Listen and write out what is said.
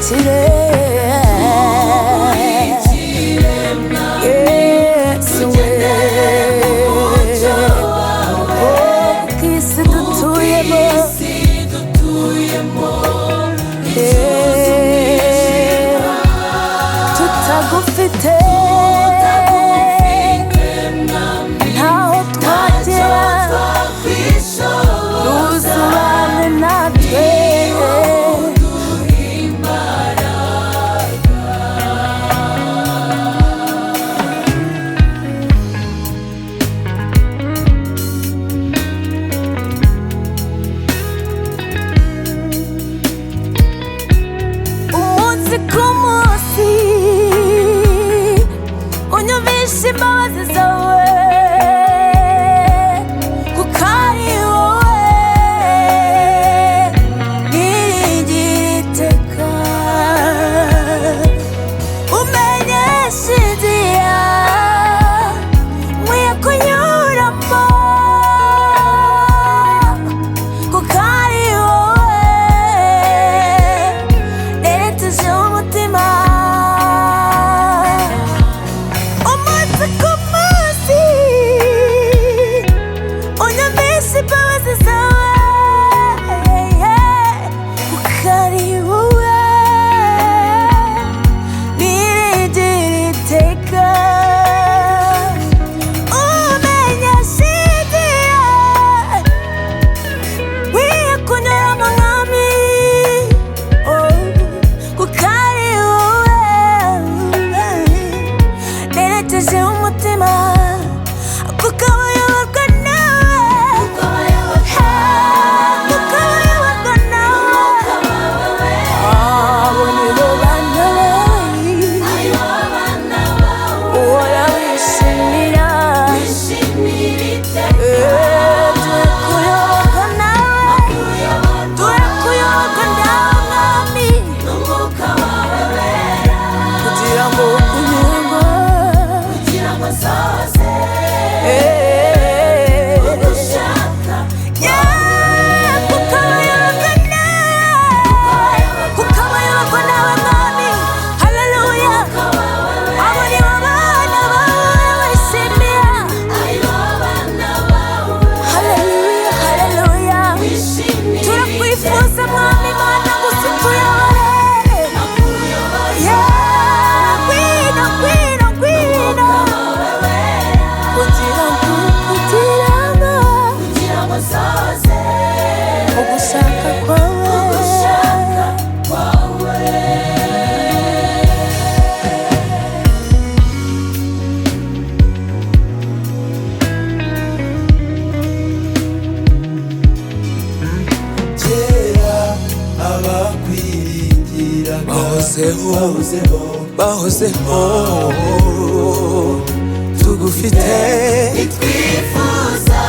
Udukurikire Yesu we, oh, ku isi dutuyemo, tutagufite ntaho twagera, ntuzubane natwe. Umunsi ku munsi unyumvisha imbabazi zawe, kuko ari wowe niringira iteka. Umenyesha inzira nkwiye kunyuramo, kuko ari wowe nerekeje umutima. Umunsi ku munsi unyumvisha imbabazi zawe, kuko ari wowe niringira iteka. Umenyesha inzira nkwiye kunyuramo mwami, oh, kuko ari wowe nerekeje umutima, kuko abayoborwa nawe, kuko abayoborwa nawe, abo nibo bana bawe uhora wishimira. Turi kuyoborwa nawe, turi kuyoborwa nawe mwami, kugira ngo Yeah, kuko abayoborwa nawe, kuko abayoborwa nawe mwami, haleluya. Abo nibo bana bawe wishimira. Haleluya, haleluya. Turakwifuza mwami Mana ngo utuyobore. Yeah, ngwino, ngwino, ngwino. Kugira ngo, kugira ngo ugushaka kwawe. Kera abakwiringiraga Bahozeho. bahozeho, Bahozeho tugufite. Twifuza